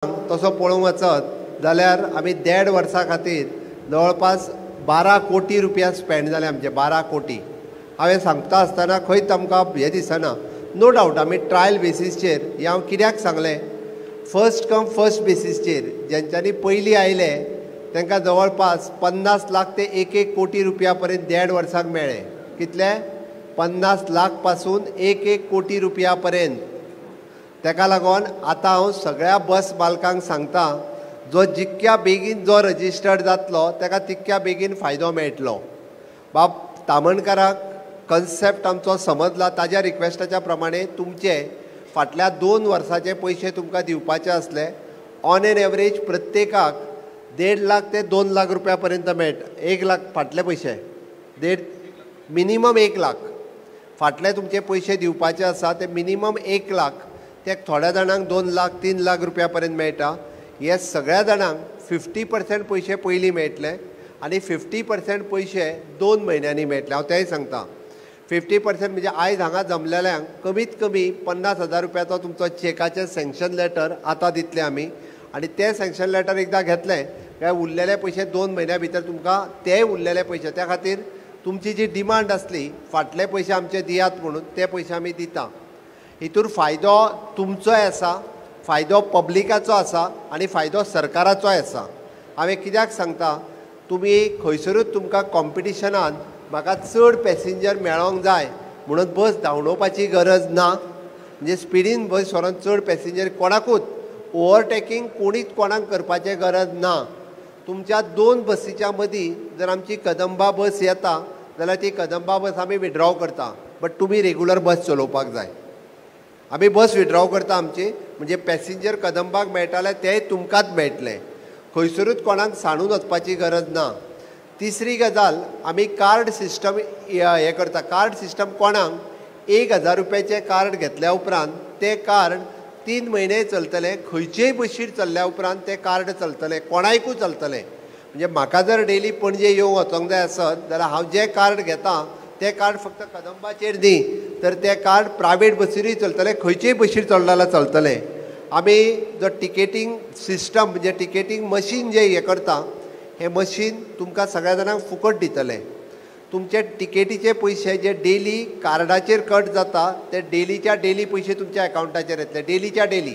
तसो पळोवंक वचत जाल्यार आमी 1.5 वर्सां खातीर जवळपास 12 कोटी रुपया स्पेंड जाले आमचे, 12 कोटी. हांवें सांगता आसतना खंयच आमकां हें दिसना. नो डावट आमी ट्रायल बेसीसचेर, हें हांव कित्याक सांगलें, फर्स्ट कम फर्स्ट बेसीसचेर जेंच्यांनी पयलीं आयले तांकां जवळपास 50 लाख ते 1-1 कोटी रुपया पर्यंत 1.5 वर्साक मेळ्ळे. कितले? 50 लाख पासून 1-1 कोटी रुपया पर्यंत. ताका लागून आतां हांव सगळ्या बस मालकांक सांगता, जो जितक्या बेगीन जो रजिस्टर्ड जातलो ताका तितक्या बेगीन फायदो मेळटलो. बाब तामणकाराक कन्सेप्ट आमचो समजला, ताज्या रिक्वेस्टाच्या प्रमाणे तुमचे फाटल्या 2 वर्साचे पयशे तुमकां दिवपाचे आसले. ऑन एन एवरेज प्रत्येकाक 1.5 लाख ते 2 लाख रुपया पर्यंत मेळटा. 1 लाख फाटले पयशे, मिनिमम 1 लाख फाटले तुमचे पयशे दिवपाचे आसा, ते मिनिमम 1 लाख, ते थोड्या जाणांक 2 लाख 3 लाख रुपया पर्यंत मेळटा. हे सगळ्या जाणांक 50% पयशे पयलीं मेळटले आनी 50% पयशे 2 म्हयन्यांनी मेळटले. हांव तेंय सांगता, 50% म्हणजे आयज हांगा जमलेल्यांक कमीत कमी 50,000 रुपयाचो तुमचो चेकाचें सँक्शन लेटर आतां दितले आमी, आनी तें सँक्शन लेटर एकदां घेतलें काय उरलेले पयशे 2 म्हयन्या भितर तुमकां ते उरलेले पयशे. त्या खातीर तुमची जी डिमांड आसली फाटले पयशे आमचे दियात म्हणून, ते पयशे आमी दिता. हितूर फायदो तुमचोय आसा, फायदो पब्लिकाचो आसा आनी फायदो सरकाराचोय आसा. हांवें कित्याक सांगता, तुमी खंयसरूच तुमकां कॉम्पिटिशनान म्हाका चड पॅसेंजर मेळोंक जाय म्हणून बस धांवडोवपाची गरज ना. म्हणजे स्पिडीन बस व्हरोन चड पॅसेंजर कोणाकूच ओवरटेकींग कोणीच कोणाक करपाचें गरज ना. तुमच्या 2 बसीच्या मदीं जर आमची कदंबा बस येता जाल्यार ती कदंबा बस आमी विड्रॉव करता, बट तुमी रेगुलर बस चलोवपाक जाय. आमी बस विड्रॉव करता आमची, म्हणजे पॅसेंजर कदंबाक मेळटाले तेय तुमकांच मेळटले, खंयसरूच कोणाक सांडून वचपाची गरज ना. तिसरी गजाल, आमी कार्ड सिस्टम हें करता. कार्ड सिस्टम कोणाक 1000 रुपयाचें कार्ड घेतल्या उपरांत तें कार्ड 3 म्हयने चलतलें, खंयचेय बशीर चल्ल्या उपरांत तें कार्ड चलतलें, कोणायकूय चलतलें. म्हणजे म्हाका जर डेली पणजे येवंक वचोंक जाय आसत जाल्यार हांव जें कार्ड घेता तें कार्ड फक्त कदंबाचेर न्ही, तर तें कार्ड प्रायवेट बसीरूय चलतलें, खंयचेय बशीर चलता जाल्यार चलतलें. आमी जो टिकेटींग सिस्टम म्हणजे टिकेटींग मशीन जें हें करता, हें मशीन तुमकां सगळ्या जाणांक फुकट दितलें. तुमचे टिकेटीचे पयशे जे डेली कार्डाचेर कट जाता ते डेलीच्या डेली पयशे तुमच्या एकावंटाचेर येतले, डेलीच्या डेली.